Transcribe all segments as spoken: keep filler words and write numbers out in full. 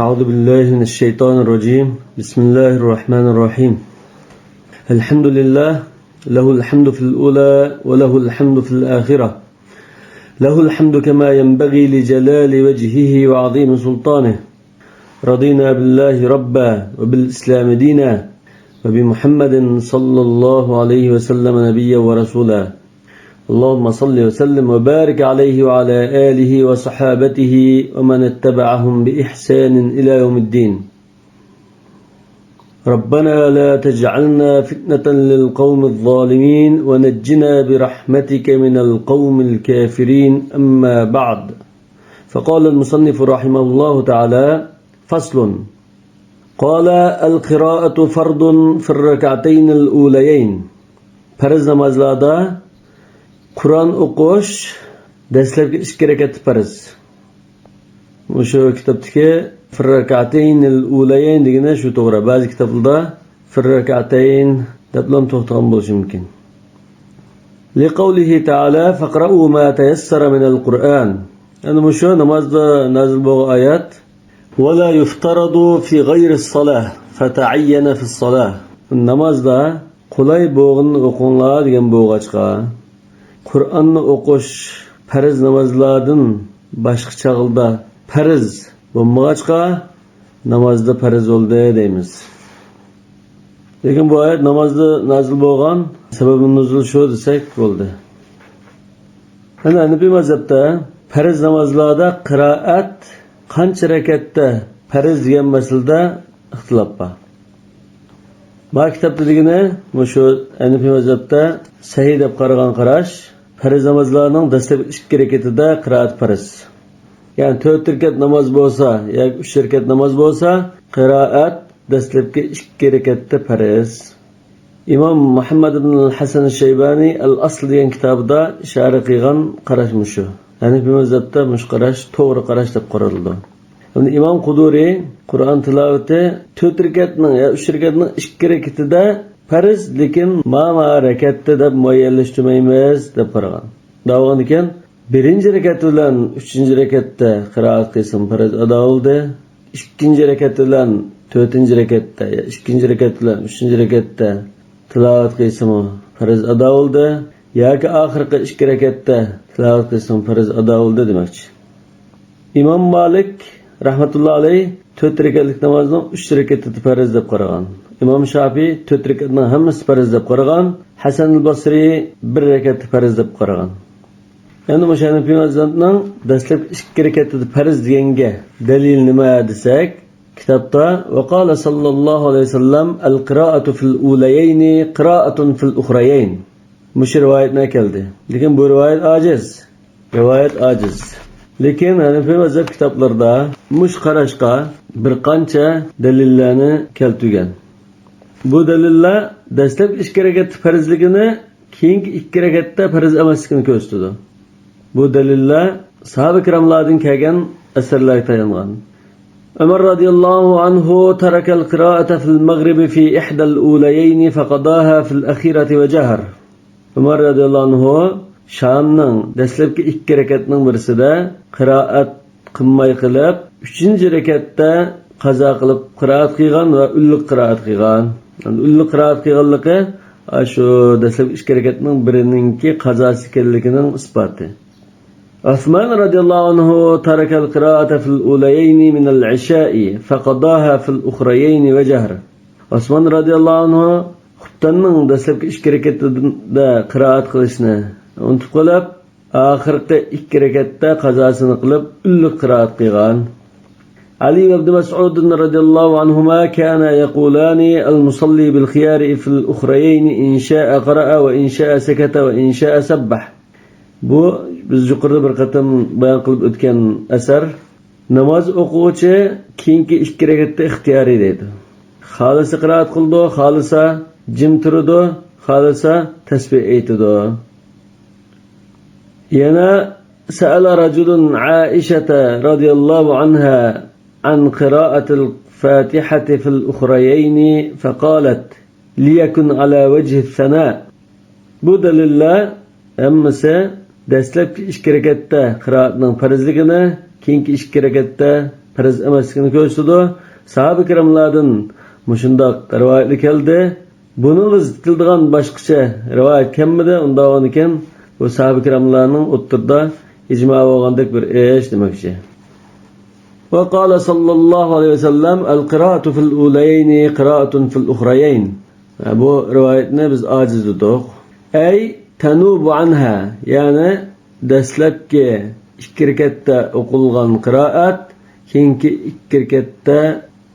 أعوذ بالله من الشيطان الرجيم. بسم الله الرحمن الرحيم. الحمد لله، له الحمد في الأولى وله الحمد في الآخرة. له الحمد كما ينبغي لجلال وجهه وعظيم سلطانه. رضينا بالله ربا وبالإسلام دينا وبمحمد صلى الله عليه وسلم نبيا ورسولا. اللهم صل وسلم وبارك عليه وعلى آله وصحابته ومن اتبعهم بإحسان إلى يوم الدين. ربنا لا تجعلنا فتنة للقوم الظالمين ونجنا برحمتك من القوم الكافرين. أما بعد، فقال المصنف رحمه الله تعالى: فصل. قال: القراءة فرض في الركعتين الأوليين. پەرز نامازلاردا قۇرئان ئوقۇش دەسلەپكى ئىككى رەكەتتە پەرز. مۇشۇ كىتابتىكى فىررەكەتەينىل ئۇلەيەين دېگىنى شۇ توغرا. بەزى كىتابلاردا فىررەكەتەين دەپلا توختىغان بولۇشى مۇمكىن. لقوله تعالى: فاقرأوا ما تيسر من القرآن. يەنى مۇشۇ نامازدا نازىل بولغان ئايەت. ولا يفترض في غير الصلاة فتعين في الصلاة. نامازدا قولاي بولغىنىنى ئوقۇڭلار دېگەن بولغاچقا، قۇرئاننى ئوقۇش پەرز نامازلاردىن باشقا چاغدا پەرز بولمىغاچقا، نامازدا پەرز بولدى دەيمىز. لېكىن بۇ ئايەت نامازدا نازىل بولغان، سەۋەبى نۇزۇل شۇ دېسەك بولدى. مانا ھەنىپىي مەزھەپتە پەرز نامازلاردا قىرائەت قانچە رەكەتتە پەرز دېگەن مەسىلىدە ئىختىلاپ بار. ما كىتابتا دېگىنى مۇشۇ ھەنىپىي مەزھەپتە سەھىھ دەپ قارىغان قاراش، پەرز نامازلارنىڭ دەسلەپكى ئىككى رەكىتىدە قىرائەت پەرز. يەنى تۆت رەكەت ناماز بولسا ياكى ئۈچ رەكەت ناماز بولسا، قىرائەت دەسلەپكى ئىككى رەكەتتە پەرز. ئىمام مۇھەممەد ئىبن ھەسەن شەيبانى ئەل ئەسل دېگەن كىتابىدا ئىشارە قىلغان قاراش مۇشۇ. ھەنىپىي مەزھەپتە مۇشۇ قاراش توغرا قاراش دەپ قارىلىدۇ. يەنى ئىمام قۇدۇرى قۇرئان تىلاۋىتى تۆت رەكەتنىڭ يا ئۈچ رەكەتنىڭ ئىككى رەكىتىدە پەرز، لېكىن ما ما رەكەتتە دەپ مۇئەييەنلەشتۈرمەيمىز دەپ قارىغان. دەۋالغاندىكىن، بىرىنچى رەكەت بىلەن ئۈچىنچى رەكەتتە قىرائەت قىلسىمۇ پەرز ئادا بولدى. ئىككىنچى رەكەت بىلەن تۆتىنچى رەكەتتە، يا ئىككىنچى رەكەت بىلەن ئۈچىنچى رەكەتتە تىلاۋەت قىلسىمۇ پەرز ئادا بولدى. ياكى ئاخىرقى ئىككى رەكەتتە تىلاۋەت قىلسىمۇ پەرز ئادا بولدى دېمەكچى. ئىمام مالىك رەھمەتۇللا ئەلەيھ تۆت رەكەتلىك نامازنىڭ ئۈچ رەكىتى پەرز دەپ قارىغان. ئىمام شافىئى تۆت رەكەتنىڭ ھەممىسى پەرز دەپ قارىغان. ھەسەن بەسرى بىر رەكەتتە پەرز دەپ قارىغان. يەنى مۇشۇ ھەنىپىي مەزھەپنىڭ دەسلەپكى ئىككى رەكەتتە پەرز دېگەنگە دەلىل نېمە دېسەك، كىتابتا: وقال صلى الله عليه وسلم: القراءة في الأوليين قراءة في الأخريين. مۇشۇ رىۋايەتنى كەلدى. لېكىن بۇ رىۋايەت ئاجىز. رىۋايەت ئاجىز. لېكىن ھەنىپىي مەزھەپ كىتابلىرىدا مۇشۇ قاراشقا بىر قانچە دەلىللەرنى كەلتۈرگەن. بۇ دەلىللەر دەسلەپكى ئىككى رەكەتتە پەرزلىكىنى، كېيىنكى ئىككى رەكەتتە پەرز ئەمەسلىكىنى كۆرسىتىدۇ. بۇ دەلىللەر ساھابە كىراملاردىن كەلگەن ئەسەرلەرگە تايانغان. عمر رضي الله عنه ترك القراءة في المغرب في إحدى الأوليين فقضاها في الأخيرة وجهر. ئۆمەر رەزىياللاھۇ ئەنھۇ شامنىڭ دەسلەپكى ئىككى رەكەتنىڭ بىرسىدە قىرائەت قىلماي قېلىپ، ئۈچىنچى رەكەتتە قازا قىلىپ قىرائەت قىلغان ۋە ئۈنلۈك قىرائەت قىلغان. يەنى ئۈنلۈك قىرائەت قىلغانلىقى ئاشۇ دەسلەپكى ئىككى رەكەتنىڭ بىرىنىڭكى قازاسى ئىكەنلىكىنىڭ ئىسپاتى. عثمان رضي الله عنه ترك القراءة في الأوليين من العشاء فقضاها في الأخريين وجهر. ئوسمان رەزىياللاھۇ ئەنھۇ خۇپتاننىڭ دەسلەپكى ئىككى رەكەتىدە قىرائەت قىلىشنى ئۇنتۇپ قېلىپ، ئاخىرقى ئىككى رەكەتتە قازاسىنى قىلىپ، ئۈنلۈك قىرائەت قىلغان. ئەلى ۋە ئىبنى مەسئۇد رەزىياللاھۇ ئەنھۇما كانا يەقۇلانى: المصلي بالخيار في الأخريين إن شاء قرأ وإن شاء سكت وإن شاء سبح. بۇ بىز يۇقىرىدا بىر قېتىم بايان قىلىپ ئۆتكەن ئەسەر. ناماز ئوقۇغۇچى كېيىنكى ئىككى رەكەتتە ئىختىيارىي دەيدۇ. خالىسا قىرائەت قىلىدۇ، خالىسا جىم تۇرىدۇ، خالىسا تەسبىھ ئېيتىدۇ. يەنە سأل رجل عائشة رضي الله عنها عن قراءة الفاتحة في الأخريين فقالت: ليكن على وجه الثناء. بۇ دەلىللەر ھەممىسى دەسلەپكى ئىككى رەكەتتە قىرائەتنىڭ پەرزلىكىنى، كېيىنكى ئىككى رەكەتتە پەرز ئەمەسلىكىنى كۆرسىتىدۇ. ساھابە كىراملاردىن مۇشۇنداق رىۋايەتلەر كەلدى. بۇنىڭغا زىت كېلىدىغان باشقىچە رىۋايەت كەلمىدى. ئۇنداق بولغاندىكىن، بۇ ساھابە كىراملارنىڭ ئوتتۇرىدا ئىجما بولغاندەك بىر ئىش دېمەكچى. وقال صلى الله عليه وسلم: القراءة في الأوليين قراءة في الأخريين. بۇ رىۋايەتنى بىز ئاجىز دېدۇق. أي تنوب عنها، يەنى دەسلەپكى ئىككى رەكەتتە ئوقۇلغان قىرائەت كېيىنكى ئىككى رەكەتتە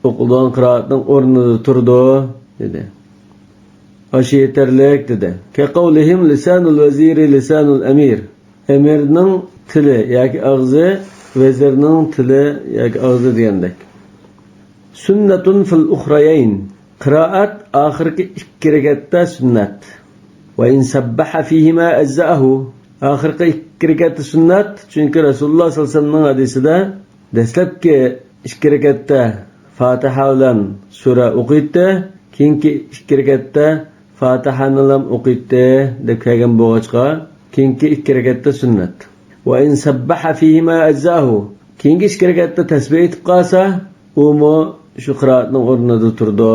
ئوقۇلغان قىرائەتنىڭ ئورنىدا تۇرىدۇ، دېدى. ئاشۇ يېتەرلىك، دېدى. كقولهم: لسان الوزير لسان الأمير. ئەمىرنىڭ تىلى ياكى ئاغزى، ۋەزىرنىڭ تىلى ياكى ئاغزى دېگەندەك. سنة في الأخريين. قىرائەت ئاخىرقى ئىككى رەكەتتە سۈننەت. وإن سبح فيهما أجزأه. ئاخىرقى ئىككى رەكەتتە سۈننەت، چۈنكى رەسۇلۇللاھ سەللەللاھۇ ئەلەيھى ۋەسەللەمنىڭ ھەدىسىدە دەسلەپكى ئىككى رەكەتتە فاتىھە بىلەن سۈرە ئوقۇيتتى، كېيىنكى ئىككى رەكەتتە فاتىھەنىلام ئوقۇيتتى دەپ كەلگەن بولغاچقا، كېيىنكى ئىككى رەكەتتە سۈننەت. وإن سبح فيهما أجزأه. كېيىنكى ئىككى رەكەتتە تەسبىھ ئېيتىپ قالسا، ئۇمۇ شۇ قىرائەتنىڭ ئورنىدا تۇرىدۇ.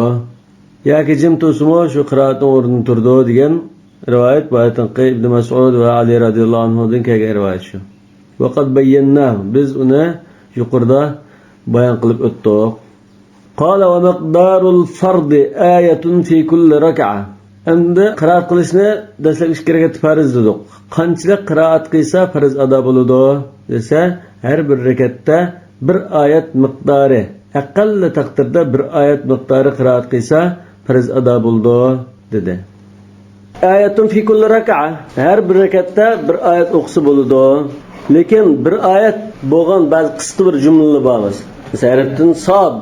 ياكى جىم تۇرسىمۇ شۇ قىرائەتنىڭ ئورنىدا تۇرىدۇ دېگەن رىۋايەت، بۇ ئايەتتىن كېيىن ئىبن مەسئۇد ۋە ئەلى رەزىياللاھۇ ئەنھۇدىن كەلگەن رىۋايەت شۇ. وقد بيناه، بىز ئۇنى يۇقىرىدا بايان قىلىپ ئۆتتۇق. قال: ومقدار الفرض آية في كل ركعة. ئەمدى قىرائەت قىلىشنى دەسلەپ ئىككى رەكەتتە پەرز دېدۇق. قانچىلىك قىرائەت قىلسا پەرز ئادا بولىدۇ دېسە، ھەر بىر رەكەتتە بىر ئايەت مىقدارى، ئەقەللى تەقدىردە بىر ئايەت مىقدارى قىرائەت قىلسا پەرز ئادا بولىدۇ، دېدى. آية في كل ركعة، ھەر بىر رەكەتتە بىر ئايەت ئوقۇسا بولىدۇ. لېكىن بىر ئايەت بولغان بەزى قىسقا بىر جۈملىلەر بار. مەسىلەن، ھەرپتىن ساد،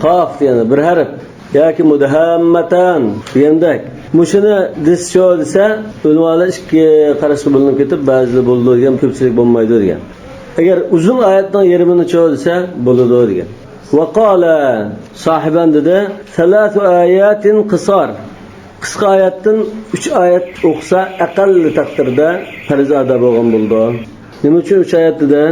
قاف دېگەن بىر ھەرپ. ياكى مۇدھاممەتان دېگەندەك. مۇشۇنى دېسىچۇ دېسە، ئۆلىمالار ئىككى قاراشقا بۆلۈنۈپ كېتىپ، بەزىلەر بولىدۇ دېگەن، كۆپچىلىك بولمايدۇ دېگەن. ئەگەر ئۇزۇن ئايەتنىڭ يېرىمىنىچۇ دېسە، بولىدۇ دېگەن. ۋەقالە، ساھىبەن دېدى، سەلاسۇ ئاياتىن قىسار. قىسقا ئايەتتىن ئۈچ ئايەت ئوقۇسا، ئەقەللى تەقدىردە پەرز ئادا بولغان بولىدۇ. نېمە ئۈچۈن ئۈچ ئايەت دېدى؟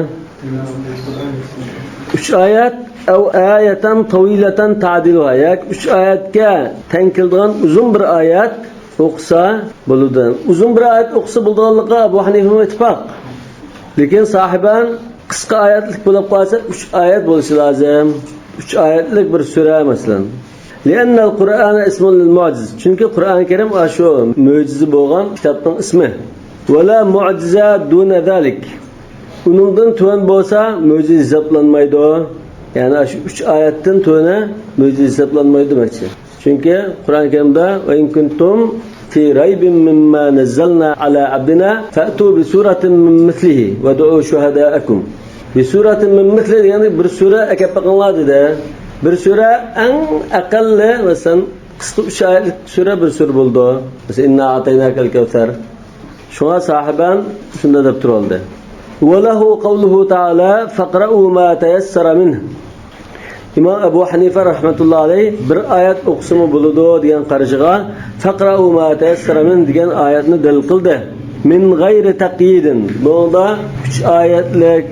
ئۈچ ئايەت، ئەۋ ئايەتەن تەۋىلەتەن تەئدىلۇھا، ياكى ئۈچ ئايەتكە تەڭ كېلىدىغان ئۇزۇن بىر ئايەت ئوقۇسا بولىدۇ. ئۇزۇن بىر ئايەت ئوقۇسا بولىدىغانلىقىغا ئەبۇ ھەنىفىمۇ ئىتتىپاق. لېكىن ساھىبەن قىسقا ئايەتلىك بولۇپ قالسا، ئۈچ ئايەت بولۇشى لازىم. ئۈچ ئايەتلىك بىر سۈرە، مەسىلەن. لأن القرآن اسم للمعجز. چۈنكى قۇرئان كەرىم ئاشۇ مۆجىزە بولغان كىتابنىڭ ئىسمى. ولا معجزة دون ذلك. ئۇنىڭدىن تۆۋەن بولسا، مۆجىزە ھېسابلانمايدۇ. يەنى ئاشۇ ئۈچ ئايەتتىن تۆۋەن مۆجىزە ھېسابلانمايدۇ دېمەكچى. چۈنكى قۇرئان كەرىمدە: وإن كنتم في ريب مما نزلنا على عبدنا فأتوا بسورة من مثله وادعوا شهداءكم. بسورة من مثله دېگەندە بىر سۈرە ئەكەپ بېقىڭلار دېدى. بىر سۈرە ئەڭ ئەقەللى، مەسىلەن، قىسقا ئۈچ ئايەتلىك سۈرە بىر سۈرە بولىدۇ. مەسىلەن، إنا أعطيناك الكوثر. شۇڭا ساھىبەن شۇنداق دەپ تۇرۇۋالدى. وله قوله تعالى فاقرؤوا ما تيسر منه. ئىمام ئەبۇ ھەنىفە رەھمەتۇللا ئەلەيھ بىر ئايەت ئوقۇسىمۇ بولىدۇ دېگەن قارىشىغا فاقرؤوا ما تيسر منه دېگەن ئايەتنى دەلىل قىلدى. من غير تقييد. بۇنىڭدا ئۈچ ئايەتلىك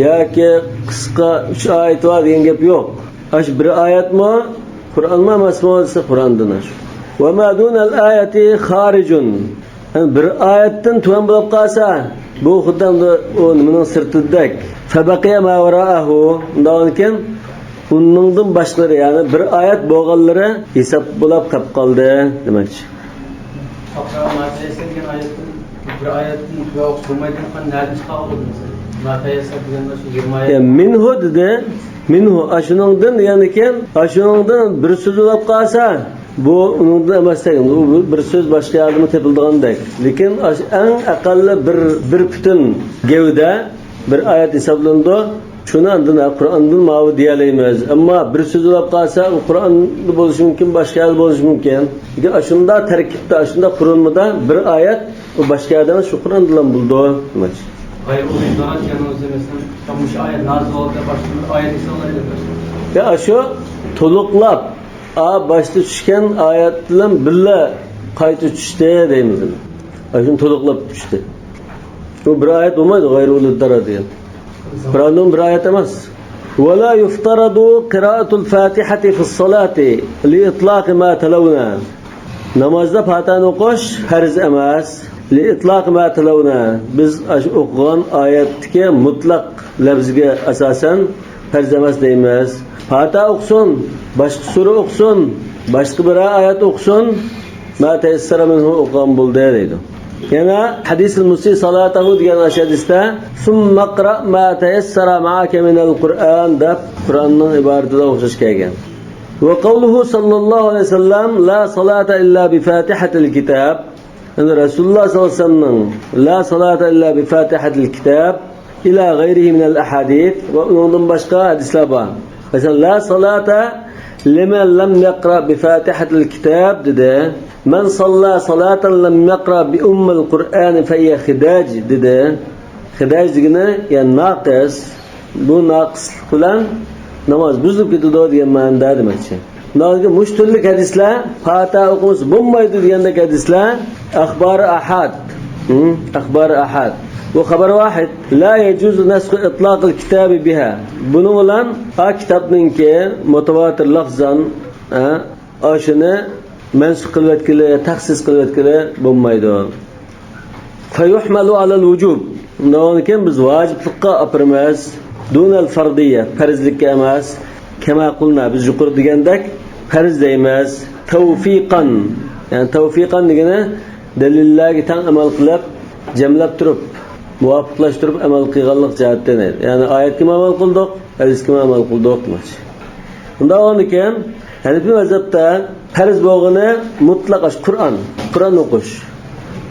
ياكى قىسقا ئۈچ ئايەت بار دېگەن گەپ يوق. ئاشۇ بىر ئايەتمۇ قۇرئانمۇ ئەمەسمۇ دېسە، قۇرئاندىن ئاشۇ. وما دون الآية خارج. يەنى بىر ئايەتتىن تۆۋەن بولۇپ قالسا، بۇ خۇددى ئەمدى ئۇ نېمىنىڭ سىرتىدەك. فبقي ما وراءه. ئۇنداقكەن، ئۇنىڭدىن باشقىلىرى، يەنى بىر ئايەت بولغانلىرى ھېساب بولاپ قېلىپ قالدى دېمەكچى. فاقرؤوا ما تيسر دېگەن ئايەتتىن، بىر ئايەتتىن تۆۋەن ئوقۇش بولمايدىغان نەدىن چىقارغان بولدى مەسىلەن؟ ما تيسر دېگەن شۇ يىگىرمە ئايەت. يا، منه دېدى. منه، ئاشۇنىڭدىن دېگەنىكەن، ئاشۇنىڭدىن بىر سۆز بولۇپ قالسا، بۇ ئۇنىڭدىن ئەمەستەك، بۇ بىر سۆز باشقا يەردىمۇ تېپىلىدىغاندەك. لېكىن ئاش-، ئەڭ ئەقەللى بىر، بىر پۈتۈن گەۋدە بىر ئايەت ھېسابلىنىدۇ. شۇنى ئاندىن، ھە، قۇرئاندىن ماۋۇ دېيەلەيمىز. ئەمما بىر سۆز بولۇپ قالسا، ئۇ قۇرئاندا بولۇشى مۇمكىن، باشقا يەردە بولۇشى مۇمكىن. لېكىن ئاشۇنداق تەركىبتە، ئاشۇنداق قۇرۇلمىدا بىر ئايەت ئۇ باشقا يەردە ئەمەس، شۇ قۇرئاندىلا بولىدۇ. غەيرى ئۇلۇغ دەرەجىنىڭ ئۆزى، مەسىلەن، مۇشۇ ئايەت نازىل بولدى، باشقا بىر ئايەت ھېسابلايدۇ. يا، ئاشۇ تولۇقلاپ، ئا، باشتا چۈشكەن ئايەت بىلەن بىللە قايتا چۈشتى دەيمىز. ئاشۇنى تولۇقلاپ چۈشتى. بۇ بىر ئايەت بولمايدۇ، غەيرى ئۇلۇغ دەرەجە دېگەن. قۇرئاندىن بىر ئايەت ئەمەس. ولا يفترض قراءة الفاتحة في الصلاة لإطلاق ما تلونا. نامازدا پاتىھەنى ئوقۇش پەرز ئەمەس. لإطلاق ما تلونا. بىز ئاشۇ ئوقۇغان ئايەتتىكى مۇتلەق لەپزىگە ئاساسەن پەرز ئەمەس دەيمىز. پاتىھە ئوقۇسۇن، باشقا سۈرە ئوقۇسۇن، باشقا بىرەر ئايەت ئوقۇسۇن، ما تيسر منه ئوقۇغان بولدى دەيدۇ. يەنە حديث المسيء صلاته دېگەن ئاشۇ ھەدىستە، ثم اقرأ ما تيسر معك من القرآن دەپ قۇرئاننىڭ ئىبارىتىدە ئوخشاش كەلگەن. وقوله صلى الله عليه وسلم لا صلاة إلا بفاتحة الكتاب. يەنى رەسۇلۇللاھ سەللەللاھۇ ئەلەيھى ۋەسەللەمنىڭ لا صلاة إلا بفاتحة الكتاب إلى غيره من الأحاديث ۋە ئۇنىڭدىن باشقا ھەدىسلەر بار. مەسىلەن، لا صلاة لمن لم يقرأ بفاتحة الكتاب دېدى. من صلى صلاة لم يقرأ بأم القرآن فهي خداج دېدى. خداج دېگىنى، يەنى ناقىس. بۇ ناقىسلىق بىلەن ناماز بۇزۇلۇپ كېتىدۇ دېگەن مەنىدە دېمەكچى. مۇشۇ تۈرلۈك ھەدىسلەر، پاتىھە ئوقۇمىسا بولمايدۇ دېگەندەك ھەدىسلەر ئەخبارى ئاھاد. ھە؟ ئەخبارى ئاھاد. بۇ خەۋەر ۋاھىد. لا يجوز نسخ إطلاق الكتاب بها. بۇنىڭ بىلەن ئا كىتابنىڭكى مۇتەۋاتىر لەفزەن، ھە، ئاشۇنى مەنسۇخ قىلىۋەتكىلى، تەخسىس قىلىۋەتكىلى بولمايدۇ. فيحمل على الوجوب. ئۇنداق بولغاندىكىن بىز ۋاجىپلىققا ئاپىرىمىز. دون الفرضية، پەرزلىككە ئەمەس. كما قلنا، بىز يۇقىرىدا دېگەندەك پەرز دەيمىز. توفيقا، يەنى توفيقا دېگىنى دەلىللەرگە تەڭ ئەمەل قىلىپ، جەملەپ تۇرۇپ، مۇۋاپىقلاشتۇرۇپ ئەمەل قىلغانلىق جەھەتتىن. يەنى ئايەتكىمۇ ئەمەل قىلدۇق، ھەدىسكىمۇ ئەمەل قىلدۇق دېمەكچى. ئۇنداق بولغاندىكىن ھەنىپىي مەزھەپتە پەرز بولغىنى مۇتلەق ئاشۇ قۇرئان، قۇرئان ئوقۇش.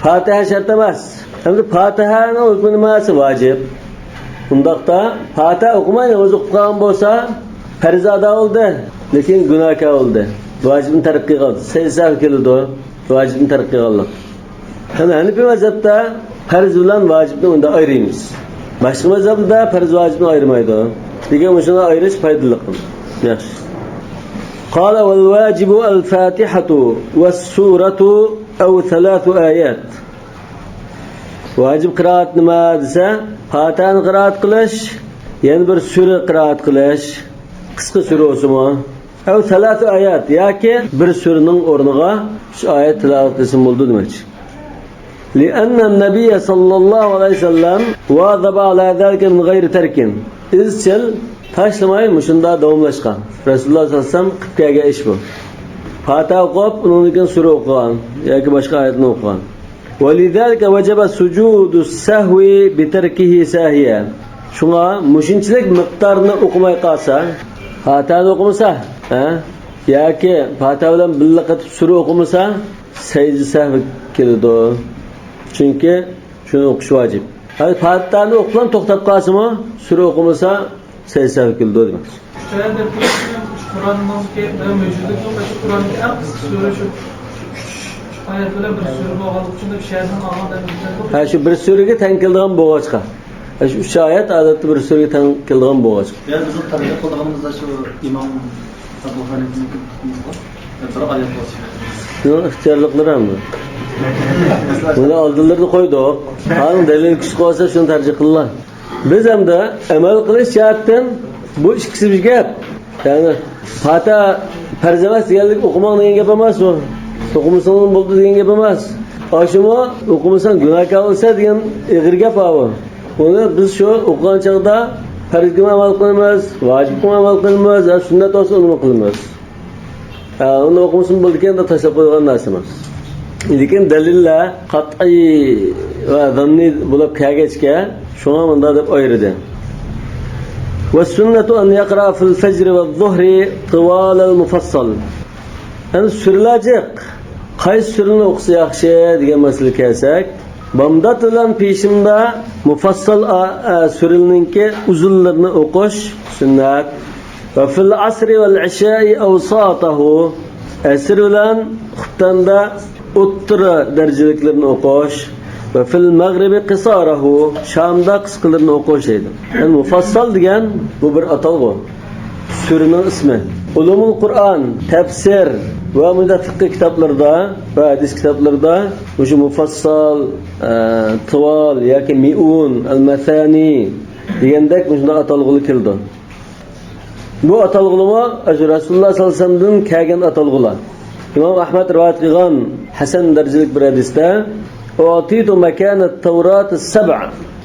پاتىھە شەرت ئەمەس. ئەمدى پاتىھەنىڭ ھۆكمى نېمە دېسە ۋاجىپ. ئۇنداقتا پاتىھە ئوقۇماي ناماز ئوقۇپ قالغان بولسا، پەرز ئادا بولدى، لېكىن گۇناھكار بولدى. ۋاجىپنى تەرك قىلغان، سەجدە سەھۋ كېلىدۇ، ۋاجىپنى تەرك قىلغانلىق. يەنى ھەنىپىي مەزھەپتە پەرز بىلەن ۋاجىپنى ئۇنداق ئايرىيمىز. باشقا مەزھەپلەردە پەرز ۋاجىپنى ئايرىمايدۇ. لېكىن مۇشۇنى ئايرىش پايدىلىق. ياخشى. قال والواجب الفاتحة والسورة أو ثلاث آيات. ۋاجىپ قىرائەت نېمە دېسە، پاتىھەنى قىرائەت قىلىش، يەنە بىر سۈرە قىرائەت قىلىش، قىسقا سۈرە بولسىمۇ. ئەۋ سەلاسە ئايات ياكى بىر سۈرىنىڭ ئورنىغا ئۈچ ئايەت تىلاۋەت قىلسىمۇ بولىدۇ دېمەكچى. لأن النبي صلى الله عليه وسلم واظب على ذلك من غير ترك. ئىزچىل تاشلىماي مۇشۇنداق داۋاملاشقان. رەسۇلۇللاھ سەللەللاھۇ ئەلەيھى ۋەسەللەم قىلىپ كەلگەن ئىش بۇ. پاتىھە ئوقۇپ، ئۇنىڭدىن كېيىن سۈرە ئوقۇغان ياكى باشقا ئايەتنى ئوقۇغان. ولذلك وجب سجود السهو بتركه ساهيا. شۇڭا مۇشۇنچىلىك مىقدارنى ئوقۇماي قالسا، پاتىھەنى ئوقۇمىسا، ھە؟ ياكى پاتىھە بىلەن بىللە قېتىپ سۈرە ئوقۇمىسا، سەجدە سەھۋ كېلىدۇ. چۈنكى شۇنى ئوقۇش ۋاجىپ. ھە، پاتىھەنى ئوقۇپلا توختاپ قالسىمۇ، سۈرە ئوقۇمىسا، سەجدە سەھۋ كېلىدۇ دېمەكچى. شۇ يەردە بىر قۇرئاننىڭكى، مەن مەۋجۇدلۇقنىڭ قايسى قۇرئاننىڭكى ئەڭ قىسقا سۈرە شۇ ئۈچ، ئۈچ ئايەت بىلەن بىر سۈرە بولغانلىقى ئۈچۈن دەپ شۇ يەردىن ئالغان دەپ ئېيتىلىدۇ. ھە، شۇ بىر سۈرىگە تەڭ كېلىدىغان بولغاچقا. ھە، شۇ ئۈچ ئايەت ئادەتتە بىر سۈرىگە تەڭ كېلىدىغان بولغاچقا. يەنى بىزنىڭ تەرجىمە قىلىدىغىنىمىزدا شۇ ئىمام ئەبۇ ھەنىپىنىڭكى بىر ئايەت بولسا. شۇنىڭ ئىختىيارلىقلىرى ھەم بۇ. بۇنى ئالدىلىرىدا قويدۇق. قانۇن دەلىل كۈچلۈك بولسا شۇنى تەرجىمە قىلىڭلار. بىز ئەمدى ئەمەل قىلىش جەھەتتىن بۇ ئىككىسى بىر گەپ. يەنى پاتىھە پەرز ئەمەس دېگەنلىك ئوقۇماڭ دېگەن گەپ ئەمەس ئۇ. ئوقۇمىسىڭىزمۇ بولىدۇ دېگەن گەپ ئەمەس. ئاشۇمۇ ئوقۇمىساڭ گۇناھكار بولىسەن دېگەن ئېغىر گەپ ئاۋۇ. ئۇنى بىز شۇ ئوقۇغان چاغدا پەرزگىمۇ ئەمەل قىلىمىز، ۋاجىپقىمۇ ئەمەل قىلىمىز، سۈننەت بولسا ئۇنىمۇ قىلىمىز. ھە، ئۇنى ئوقۇمىسىمۇ بولىدىكەن دەپ تاشلاپ قويغان نەرسە ئەمەس. لېكىن دەلىللەر قەتئىي ۋە زاننىي بولۇپ كەلگەچكە، شۇڭا مۇنداق دەپ ئايرىدى. والسنة أن يقرأ في الفجر والظهر طوال المفصل. يەنى سۈرىلەر جىق. قايسى سۈرىنى ئوقۇسا ياخشى دېگەن مەسىلىگە كەلسەك، بامدات بىلەن پېشىندا مۇفەسسەل ئا-، ئا-، سۈرىلىرىنىڭكى ئۇزۇنلىرىنى ئوقۇش سۈننەت. وفي العصر والعشاء أوساطه. ئەسىر بىلەن خۇپتاندا ئوتتۇرا دەرىجىلىكلىرىنى ئوقۇش. وفي المغرب قصاره. شامدا قىسقىلىرىنى ئوقۇش دەيدۇ. يەنى مۇفەسسەل دېگەن بۇ بىر ئاتالغۇ. سۈرىنىڭ ئىسمى. ئۇلۇمۇل قۇرئان، تەپسىر ۋە مۇنداق فىقھى كىتابلىرىدا ۋە ھەدىس كىتابلىرىدا مۇشۇ مۇفەسسەل، ئە، تىۋال ياكى مىئۇن، ئەل-مەسانى دېگەندەك مۇشۇنداق ئاتالغۇلار كېلىدۇ. بۇ ئاتالغۇلىمۇ ئاشۇ رەسۇلۇللا ساللاللاھۇ ئەلەيھى ۋەسەللەمدىن كەلگەن ئاتالغۇلار. ئىمام ئەھمەد رىۋايەت قىلغان ھەسەن دەرىجىلىك بىر ھەدىستە، «أعطيت مكان التوراة السبع».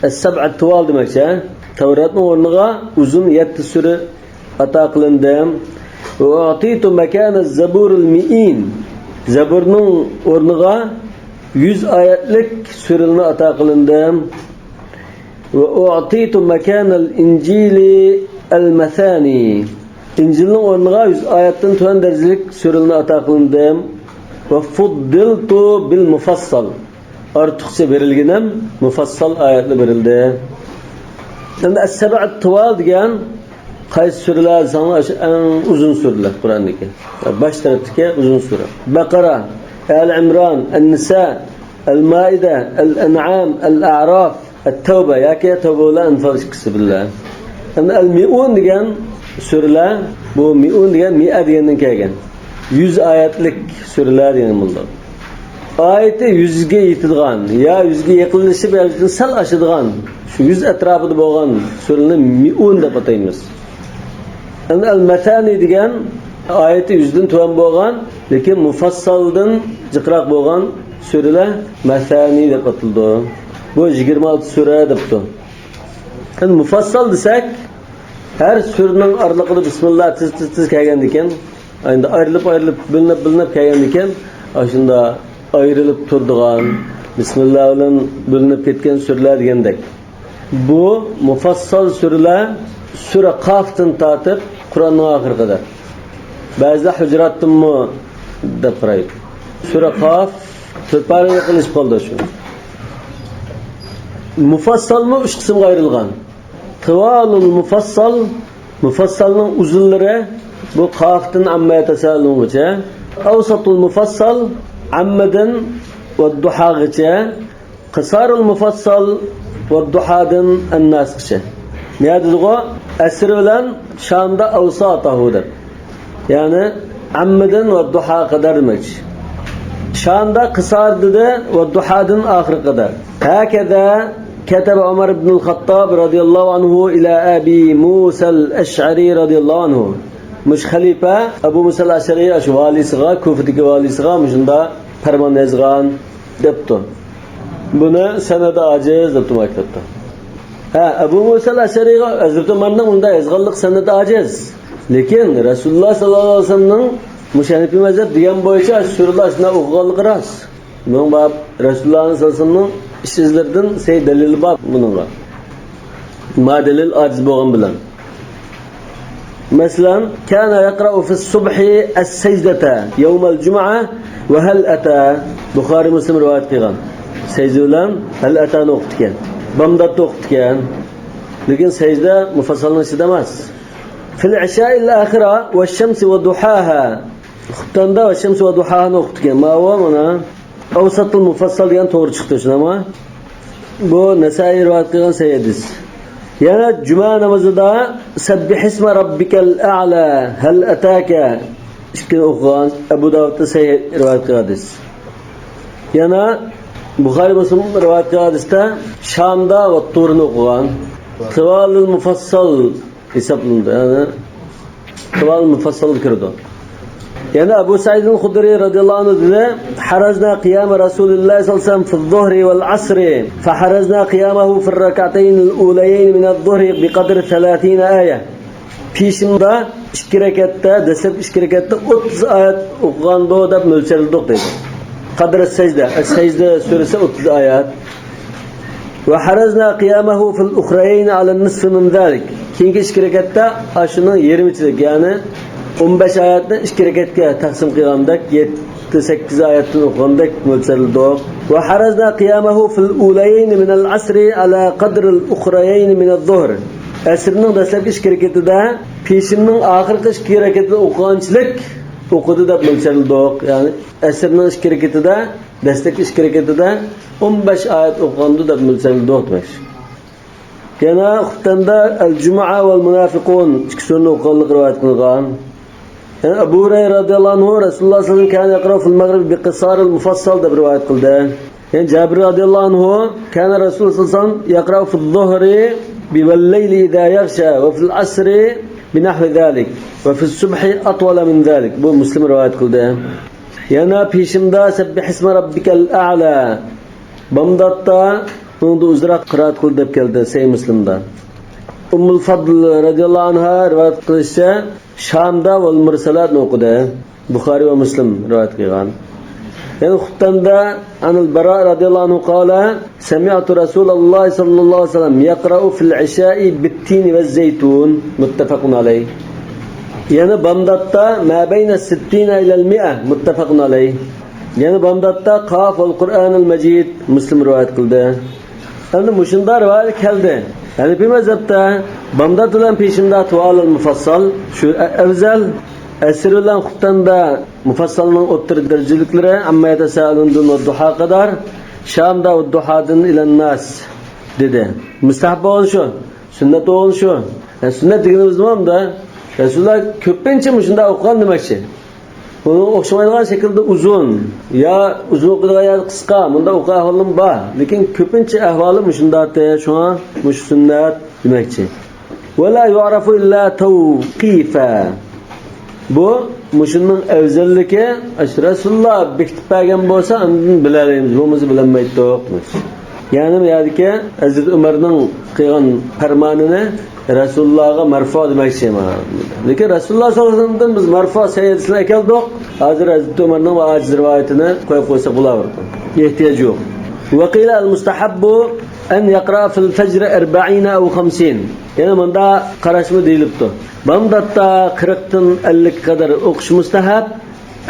ئەس-سەبئەت تىۋال دېمەكچى، ھە؟ تەۋراتنىڭ ئورنىغا ئۇزۇن يەتتە سۈرە ئاتا قىلىندىم. «وأعطيت مكان الزبور المئين». زەبۇرنىڭ ئورنىغا يۈز ئايەتلىك سۈرىلەرنى ئاتا قىلىندىم. «وأعطيت مكان الإنجيل المثاني». ئىنجىلنىڭ ئورنىغا يۈز ئايەتتىن تۆۋەن دەرىجىلىك سۈرىلەرنى ئاتا قىلىندىم. «وفضلت بالمفصل». ئارتۇقچە بېرىلگىنىم مۇفەسسەل ئايەتلەر بېرىلدى. ئەمدى ئەس-سەبئەت تىۋال دېگەن قايسى سۈرىلەر دېسەڭلار، ئاشۇ ئەڭ ئۇزۇن سۈرىلەر قۇرئاندىكى. باش تەرەپتىكى ئۇزۇن سۈرە. بەقەرە، ئال ئىمران، ئەن-نىسا، ئەل-مائىدە، ئەل-ئەنئام، ئەل-ئەراف، ئەت-تەۋبە ياكى تەۋبە بىلەن ئەنفال ئىككىسى بىللە. ئەمدى ئەل-مىئۇن دېگەن سۈرىلەر، بۇ مىئۇن دېگەن مىئە دېگەندىن كەلگەن. يۈز ئايەتلىك سۈرىلەر دېگەن بولىدۇ. ئايىتى يۈزگە يېتىدىغان، يا يۈزگە يېقىنلىشىپ، يا يۈزدىن سەل ئاشىدىغان، شۇ يۈز ئەتراپىدا بولغان سۈرىنى مىئۇن دەپ ئاتايمىز. ئەمدى ئەل-مەسانى دېگەن ئايىتى يۈزدىن تۆۋەن بولغان، لېكىن مۇفەسسەلدىن جىقراق بولغان سۈرىلەر مەسانى دەپ ئاتىلىدۇ. بۇ يىگىرمە ئالتە سۈرە دەپتۇ. ئەمدى مۇفەسسەل دېسەك، ھەر سۈرىنىڭ ئارىلىقىدا بىسمىللا تىز، تىز، تىز كەلگەندىكىن، ئەمدى ئايرىلىپ، ئايرىلىپ، بۆلۈنۈپ، بۆلۈنۈپ كەلگەندىكىن، ئاشۇنداق ئايرىلىپ تۇرىدىغان، بىسمىللا بىلەن بۆلۈنۈپ كەتكەن سۈرىلەر دېگەندەك. بۇ مۇفەسسەل سۈرىلەر سۈرە قافتىن تارتىپ قۇرئاننىڭ ئاخىرىغا قەدەر. بەزىلەر ھۇجراتتىنمۇ دەپ قارايدۇ. سۈرە قاف تۆت پارىگە يېقىنلىشىپ قالدى شۇ. مۇفەسسەلمۇ ئۈچ قىسىمغا ئايرىلغان. تىۋالۇل مۇفەسسەل، مۇفەسسەلنىڭ ئۇزۇنلىرى، بۇ قافتىن ئەممە يەتەسەئەلۇنغىچە. ئەۋسەتۇل مۇفەسسەل، ئەممىدىن ۋەددۇھاغىچە. قىسارۇل مۇفەسسەل ۋەددۇھادىن ئەنناسقىچە. نېمە دېدىغۇ؟ ئەسىر بىلەن شامدا ئەۋساتەھۇ دەپ. يەنى ئەممىدىن ۋەددۇھا قەدەر دېمەكچى. شامدا قىسار دېدى، ۋەددۇھادىن ئاخىرى قەدەر. ھەكەزا كەتەبە ئۆمەر ئىبنۇل خەتتاب رەزىياللاھۇ ئەنھۇ ئىلە ئەبى مۇسەل ئەشئەرى رەزىياللاھۇ ئەنھۇ. مۇشۇ خەلىپە ئەبۇ مۇسەل ئەشئەرى، ئاشۇ ۋالىسىغا، كۇفىدىكى ۋالىسىغا مۇشۇنداق پەرمان يازغان دەپتۇ. بۇنى سەنەدى ئاجىز دەپتۇ مەكتەپتە. ھە، ئەبۇ مۇسەل ئەشئەرىغا ھەزرىتى ئۆمەرنىڭ مۇنداق يازغانلىق سەنەدى ئاجىز. لېكىن رەسۇلۇللا ساللاللاھۇ ئەلەيھى ۋەسەللەمنىڭ مۇشۇ ھەنىپىي مەزھەپ دېگەن بويىچە سۈرىلەر شۇنداق ئوقۇغانلىقى راست. بۇنىڭ بار رەسۇلۇللا ساللاللاھۇ ئەلەيھى ۋەسەللەمنىڭ ئىش ئىزلىرىدىن سەي دەلىلى بار بۇنىڭغا. ما دەلىل ئاجىز بولغان بىلەن. مەسىلەن، كان يقرأ في الصبح السجدة يوم الجمعة وهل أتى. بۇخارىي مۇسلىم رىۋايەت قىلغان. سەجدە بىلەن ھەل ئەتانى ئوقۇپتىكەن. بامداتتا ئوقۇپتىكەن. لېكىن سەجدە مۇفەسسەلنىڭ ئىچىدە ئەمەس. في العشاء الآخرة والشمس وضحاها. خۇپتاندا ۋەششەمسى ۋەدۇھاھانى ئوقۇپتىكەن. ماۋۇ مانا ئەۋسەتۇل مۇفەسسەل دېگەن توغرا چىقتى، شۇنداقمۇ؟ بۇ نەسائىي رىۋايەت قىلغان سەھىھ ھەدىس. يەنە جۈمە نامىزىدا سەببىھىسمە رەببىكەل ئەئلا، ھەل ئەتاكە ئىككىنى ئوقۇغان، ئەبۇ داۋۇدتا سەھىھ رىۋايەت قىلغان ھەدىس. يەنە بۇخارىي مۇسلىم رىۋايەت قىلغان ھەدىستە شامدا ۋەتتۇرنى ئوقۇغان. تىۋالىل مۇفەسسەل ھېسابلىنىدۇ. يەنى تىۋال مۇفەسسەلگە كىرىدۇ. يەنە ئەبۇ سەئىد خۇدرى رەزىياللاھۇ ئەنھۇ دېدى: حرزنا قيام رسول الله صلى الله عليه وسلم في الظهر والعصر، فحرزنا قيامه في الركعتين الأوليين من الظهر بقدر ثلاثين آية. پېشىمدا ئىككى رەكەتتە، دەسلەپكى ئىككى رەكەتتە ئوتتۇز ئايەت ئوقۇغاندۇ دەپ مۆلچەرلىدۇق دەيدۇ. قەدر سەجدە، سەجدە سۈرىسى ئوتتۇز ئايەت. وحرزنا قيامه في الأخريين على النصف من ذلك. كېيىنكى ئىككى رەكەتتە ئاشۇنىڭ يېرىمىچىلىك، يەنى ئون بەش ئايەتنى ئىككى رەكەتكە تەقسىم قىلغاندەك، يەتتە سەككىز ئايەتتىن ئوقۇغاندەك مۆلچەرلىدۇق. وحرزنا قيامه في الأوليين من العصر على قدر الأخريين من الظهر. ئەسىرنىڭ دەسلەپكى ئىككى رەكىتىدە پېشىننىڭ ئاخىرقى ئىككى رەكىتىدە ئوقۇغانچىلىك ئوقۇدى دەپ مۆلچەرلىدۇق. يەنى ئەسىرنىڭ ئىككى رەكىتىدە، دەسلەپكى ئىككى رەكىتىدە ئون بەش ئايەت ئوقۇغاندۇ دەپ مۆلچەرلىدۇق دېمەكچى. يەنە خۇپتەندە ئەل جۇمۇئە ۋەل مۇنافىقۇن ئىككى سۈرىنى ئوقۇغانلىقى رىۋايەت قىلىنغان. يەنە ئەبۇ ھۇرەيرە رەزىياللاھۇ ئەنھۇ رەسۇلۇللا سەللەللاھۇ ئەلەيھى ۋەسەللەم كان يقرأ في المغرب بقصار المفصل دەپ رىۋايەت قىلدى. يەنە جابىر رەزىياللاھۇ ئەنھۇ كان رەسۇلۇللا سەللەللاھۇ ئەلەيھى ۋەسەللەم يقرأ في الظهر بوالليل إذا يغشى وفي العصر بنحو ذلك، وفي الصبح أطول من ذلك. بۇ مۇسلىم رىۋايەت قىلدى. يەنە پېشىمدا سبح اسم ربك الأعلى، بامداتتا ئۇنىڭدىن ئۇزۇنراق قىرائەت قىلدى دەپ كەلدى سەھىھ مۇسلىمدا. ئۇممۇل فەدل رەزىياللاھۇ ئەنھا رىۋايەت قىلىشىچە، شامدا ۋەل مۇرسەلاتنى ئوقۇدى. بۇخارىي ۋە مۇسلىم رىۋايەت قىلغان. يەنە خۇپتەندە عن البراء رضي الله عنه قال: سمعت رسول الله صلى الله عليه وسلم يقرأ في العشاء بالتين والزيتون، متفق عليه. يەنە بامداتتا ما بين الستين إلى المائة، متفق عليه. يەنە بامداتتا قاف والقرآن المجيد، مۇسلىم رىۋايەت قىلدى. ئەمدى مۇشۇنداق رىۋايەت كەلدى. ھەنىفىي مەزھەپتە بامدات بىلەن پېشىندا تۇۋالىل مۇفەسسەل، شۇ ئە-، ئەۋزەل. ئەسىر بىلەن خۇپتەندە مۇفەسسەلنىڭ ئوتتۇرا دەرىجىلىكلىرى ئەمما يەتەسائەلۇندىن ۋەددۇھاغا قەدەر، شامدا ۋەددۇھادىن ئىلەنناس دېدى. مۇستەھەب بولغىنى شۇ، سۈننەت بولغىنى شۇ. ئە، سۈننەت دېگىنىمىز نېمە ئەمدى؟ رەسۇلۇللا كۆپىنچە مۇشۇنداق ئوقۇغان دېمەكچى. بۇنىڭغا ئوخشىمايدىغان شەكىلدە ئۇزۇن، يا ئۇزۇن ئوقۇيدىغان يەردە قىسقا، مۇنداق ئوقۇش ئەھۋالىمۇ بار. لېكىن كۆپىنچە ئەھۋالى مۇشۇنداقتى، شۇڭا مۇشۇ سۈننەت دېمەكچى. ولا يعرف إلا توقيفا. بۇ مۇشۇنىڭ ئەۋزەللىكى، ئاشۇ رەسۇلۇللا بېكىتىپ بەرگەن بولسا، ئاندىن بىلەلەيمىز، بولمىسا بىلەلمەيتتۇق. يەنى بۇ يەردىكى ھەزرىتى ئۆمەرنىڭ قىلغان پەرمانىنى رەسۇلۇللاغا مەرفۇ دېمەكچى مانا. لېكىن رەسۇلۇللا ساللاللاھۇ ئەلەيھى ۋەسەللەمدىن بىز مەرفۇ سەھىھەتنى ئەكەلدۇق. ھازىر ھەزرىتى ئۆمەرنىڭ ۋە ئاجىز رىۋايىتىنى قويۇپ قويساق بولاۋېرىدۇ. ئېھتىياج يوق. وقيل المستحب أن يقرأ في الفجر أربعين أو خمسين. يەنە مۇنداق قاراشمۇ دېيىلىپتۇ. بامداتتا قىرىقتىن ئەللىككە قەدەر ئوقۇش مۇستەھەب.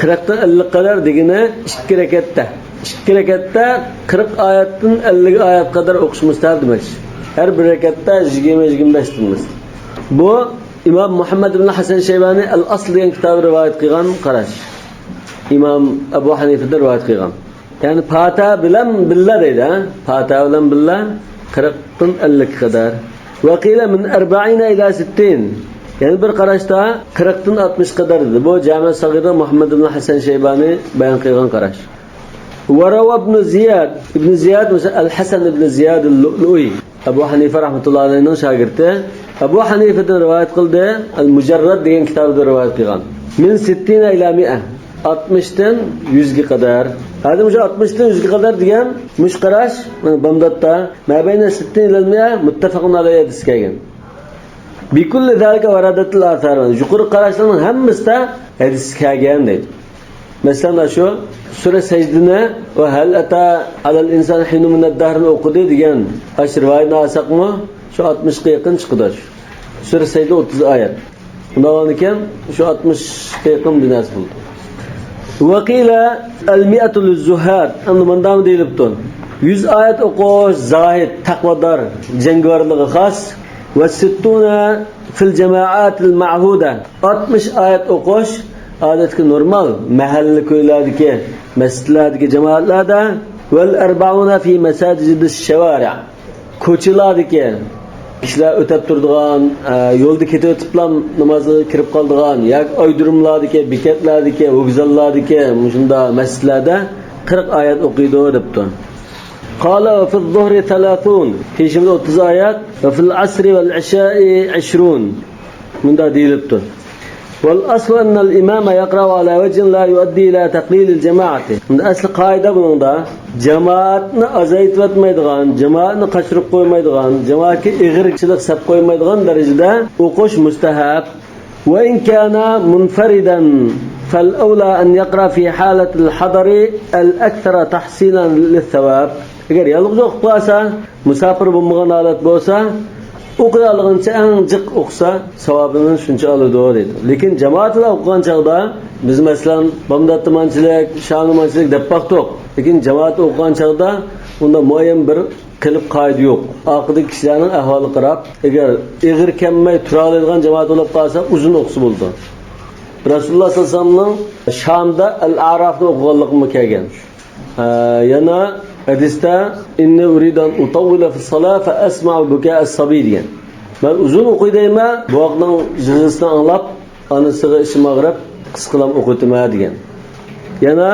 قىرىقتىن ئەللىك قەدەر دېگىنى ئىككى رەكەتتە. ئىككى رەكەتتە قىرىق ئايەتتىن ئەللىك ئايەت قەدەر ئوقۇش مۇستەھەب دېمەكچى. ھەر بىر رەكەتتە يىگىرمە، يىگىرمە بەشتىن. بۇ ئىمام مۇھەممەد ئىبن ھەسەن شەيبانى ئەل ئەسل دېگەن كىتابىدا رىۋايەت قىلغان قاراش. ئىمام ئەبۇ ھەنىفىدىن رىۋايەت قىلغان. يەنى پاتىھە بىلەن بىللە دەيدۇ، ھە؟ پاتىھە بىلەن بىللە قىرىقتىن ئەللىككە قەدەر. وقيل من أربعين إلى ستين. يەنە بىر قاراشتا قىرىقتىن ئاتمىشقا قەدەر دېدى. بۇ جامىئ سەغىردا مۇھەممەد ئىبن ھەسەن شەيبانى بايان قىلغان قاراش. وروى ابن زياد. ئىبن زىياد، مەسىلەن، ئەل ھەسەن ئىبن زىياد ئەل لۇئلۇئى، ئەبۇ ھەنىفە رەھمەتۇللاھى ئەلەيھنىڭ شاگىرتى، ئەبۇ ھەنىفىدىن رىۋايەت قىلدى. ئەل مۇجەررەد دېگەن كىتابىدا رىۋايەت قىلغان. من ستين إلى مائة. ئاتمىشتىن يۈزگە قەدەر. ھازىر مۇشۇ ئاتمىشتىن يۈزگە قەدەر دېگەن مۇشۇ قاراش، مانا بامداتتا ما بين ستين إلى المائة متفق عليه ھەدىس كەلگەن. بكل ذلك وردت الآثار. يۇقىرى قاراشلارنىڭ ھەممىسىدە ھەدىس كەلگەن دەيدۇ. مەسىلەن، ئاشۇ سۈرە سەجدىنى ۋە ھەل ئەتە ئەلەل ئىنسان ھىنۇم مىنەد دەھرنى ئوقۇدى دېگەن ئاشۇ رىۋايەتنى ئالساقمۇ، شۇ ئاتمىشقا يېقىن چىقىدۇ. سۈرە سەجدە ئوتتۇز ئايەت. ئۇنداق بولغاندىكىن شۇ ئاتمىشقا يېقىن بىر نەرسە بولىدۇ. وقيل المائة للزهاد. ئەمدى مۇنداقمۇ دېيىلىپتۇ. يۈز ئايەت ئوقۇش زاھىد، تەقۋادار، جەڭگىۋارلىرىغا خاس. والستون في الجماعات المعهودة. ئاتمىش ئايەت ئوقۇش ئادەتتىكى نورمال مەھەللە كويلاردىكى، مەسچىتلەردىكى جامائەتلەردە. والأربعون في مساجد الشوارع. كوچىلاردىكى كىشىلەر ئۆتەپ تۇرىدىغان، ئە، يولدا كېتىۋېتىپلا نامازغا كىرىپ قالىدىغان ياكى ئايرودروملاردىكى، بېكەتلەردىكى، ۋوگزاللاردىكى مۇشۇنداق مەسچىتلەردە قىرىق ئايەت ئوقۇيدۇ دەپتۇ. قال وفي الظهر ثلاثون. پېشىمىزدە ئوتتۇز ئايەت. وفي العصر والعشاء عشرون. مۇنداق دېيىلىپتۇ. والأصل أن الإمام يقرأ على وجه لا يؤدي إلى تقليل الجماعة. ئەسلى قائىدە بۇنىڭدا جامائەتنى ئازايتىۋەتمەيدىغان، جامائەتنى قاچۇرۇپ قويمايدىغان، جامائەتكە ئېغىرچىلىق سەپ قويمايدىغان دەرىجىدە ئوقۇش مۇستەھەب. وإن كان منفردا فالأولى أن يقرأ في حالة الحضر الأكثر تحصيلا للثواب. ئەگەر يالغۇز ئوقۇپ قالسا، مۇساپىر بولمىغان ھالەت بولسا، ئوقۇيالىغىنىچە ئەڭ جىق ئوقۇسا، ساۋابىنى شۇنچە ئالىدۇ، دەيدۇ. لېكىن جامائەت بىلەن ئوقۇغان چاغدا، بىز، مەسىلەن، بامداتتا مانچىلىك، شامدا مانچىلىك دەپ باقتۇق. لېكىن جامائەتتە ئوقۇغان چاغدا ئۇنداق مۇئەييەن بىر قېلىپ قائىدە يوق. ئارقىدىكى كىشىلەرنىڭ ئەھۋالىغا قاراپ، ئەگەر ئېغىر كەممەي تۇرالايدىغان جامائەت بولۇپ قالسا، ئۇزۇن ئوقۇسا بولىدۇ. رەسۇلۇللا ساللاللاھۇ ئەلەيھى ۋەسەللەمنىڭ شامدا ئەل-ئەرافنى ئوقۇغانلىقىمۇ كەلگەن. ھە، يەنە ھەدىستە، إني أريد أن أطول في الصلاة فأسمع بكاء الصبي دېگەن. مەن ئۇزۇن ئوقۇي دەيمەن، بوۋاقنىڭ يىغىسىنى ئاڭلاپ، ئانىسىغا ئىچىم ئاغرىپ، قىسقىلاپ ئوقۇۋېتىمەن دېگەن. يەنە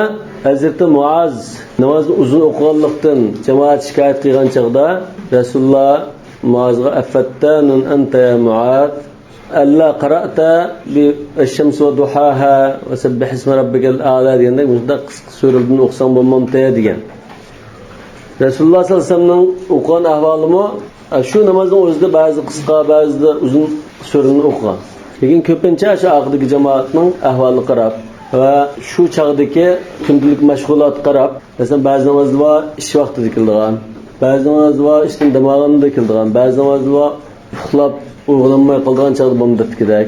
ھەزرىتى مۇئاز نامازنى ئۇزۇن ئوقۇغانلىقتىن جامائەت شىكايەت قىلغان چاغدا، رەسۇلۇللا مۇئازغا، أفتان أنت يا معاذ؟ «ئەللا قەرەئتە بى ئەششەمسى ۋە دۇھاھا ۋە سەببىھىسمە رەببىكەل ئەئلا» دېگەندەك، مۇشۇنداق قىسقا سۈرىلەردىن ئوقۇساڭ بولمامتى دېگەن. رەسۇلۇللا سەللەللاھۇ ئەلەيھى ۋەسەللەمنىڭ ئوقۇغان ئەھۋالىمۇ، شۇ نامازنىڭ ئۆزىدە بەزىدە قىسقا، بەزىدە ئۇزۇن سۈرىلەرنى ئوقۇغان. لېكىن كۆپىنچە شۇ ئارقىدىكى جامائەتنىڭ ئەھۋالىغا قاراپ ۋە شۇ چاغدىكى كۈندىلىك مەشغۇلاتقا قاراپ، مەسىلەن، بەزى نامازلار بار ئىش ۋاقتىدا كېلىدىغان، بەزى نامازلار بار ئىشتىن دەم ئالغاندا كېلىدىغان، بەزى نامازلار بار ئۇخلاپ ئويغىنالماي قالىدىغان چاغدا بولمىدىكىدەك.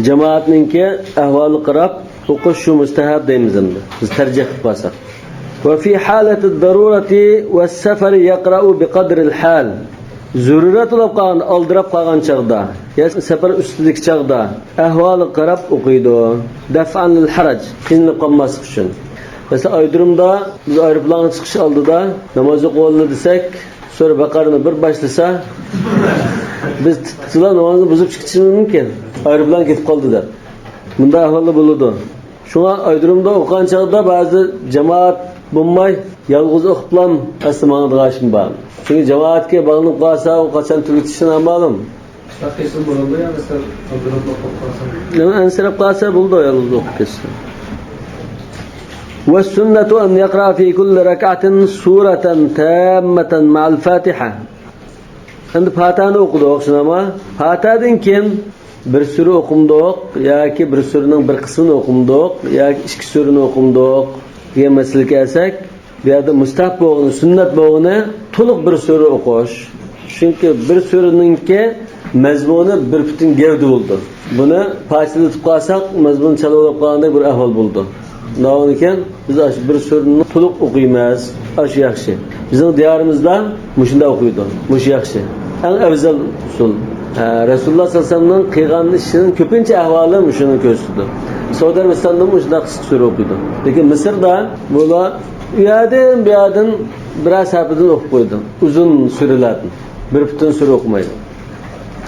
جامائەتنىڭكى ئەھۋالىغا قاراپ ئوقۇش شۇ مۇستەھەب دەيمىز ئەمدى، بىز تەرجىھ قىلىپ قالساق. «وفي حالة الضرورة والسفر يقرأ بقدر الحال». زۆرۈرەت بولۇپ قالغان، ئالدىراپ قالغان چاغدا، يا سەپەر ئۈستىدىكى چاغدا ئەھۋالىغا قاراپ ئوقۇيدۇ. «دفعا للحرج»، قىينىلىپ قالماسلىق ئۈچۈن. مەسىلەن، ئايرودرومدا بىز ئايروپىلانغا چىقىش ئالدىدا ناماز ئوقۇۋالدى دېسەك، سۈرە بەقەرىنى بىر باشلىسا، بىز تىتقىچىلا نامازنى بۇزۇپ چىقىشىمىز مۇمكىن، ئايروپىلان كېتىپ قالدى دەپ. بۇنداق ئەھۋاللار بولىدۇ. شۇڭا ئايرودرومدا ئوقۇغان چاغدا بەزى جامائەت بولماي، يالغۇز ئوقۇپلام ئەستە ماڭىدىغان ئىشمۇ بار. چۈنكى جامائەتكە باغلىنىپ قالسا، ئۇ قاچان تۈگىتىشى نامەلۇم. ئەنسىرەپ قالسا بولىدۇ، يالغۇز ئوقۇپ كەتسە. «والسنة أن يقرأ في كل ركعة سورة تامة مع الفاتحة». ئەمدى پاتىھەنى ئوقۇدۇق، شۇنداقمۇ؟ پاتىھەدىن كېيىن بىر سۈرە ئوقۇمدۇق ياكى بىر سۈرىنىڭ بىر قىسمىنى ئوقۇمدۇق ياكى ئىككى سۈرىنى ئوقۇمدۇق دېگەن مەسىلىگە كەلسەك، بۇ يەردە مۇستەھەب بولغىنى، سۈننەت بولغىنى تولۇق بىر سۈرە ئوقۇش. چۈنكى بىر سۈرىنىڭكى مەزمۇنى بىر پۈتۈن گەۋدە بولىدۇ. بۇنى پارچىلىتىپ قالساق، مەزمۇنى چالا بولۇپ قالغاندەك بىر ئەھۋال بولىدۇ. شۇنداق بولغاندىكىن بىز ئاشۇ بىر سۈرىنى تولۇق ئوقۇيمىز. ئاشۇ ياخشى. بىزنىڭ دىيارىمىزدا مۇشۇنداق ئوقۇيدۇ. مۇشۇ ياخشى. ئەڭ ئەۋزەل ئۇسۇل. ھە، رەسۇلۇللا سەللەللاھۇ ئەلەيھى ۋەسەللەمنىڭ قىلغان ئىشىنىڭ كۆپىنچە ئەھۋالى مۇشۇنى كۆرسىتىدۇ. سەئۇدى ئەرەبىستاندىمۇ مۇشۇنداق قىسقا سۈرە ئوقۇيدۇ. لېكىن مىسىردا بۇلار ئۇ يەردىن، بۇ يەردىن بىرەر سەھىپىدىن ئوقۇپ قويىدۇ. ئۇزۇن سۈرىلەردىن. بىر پۈتۈن سۈرە ئوقۇمايدۇ.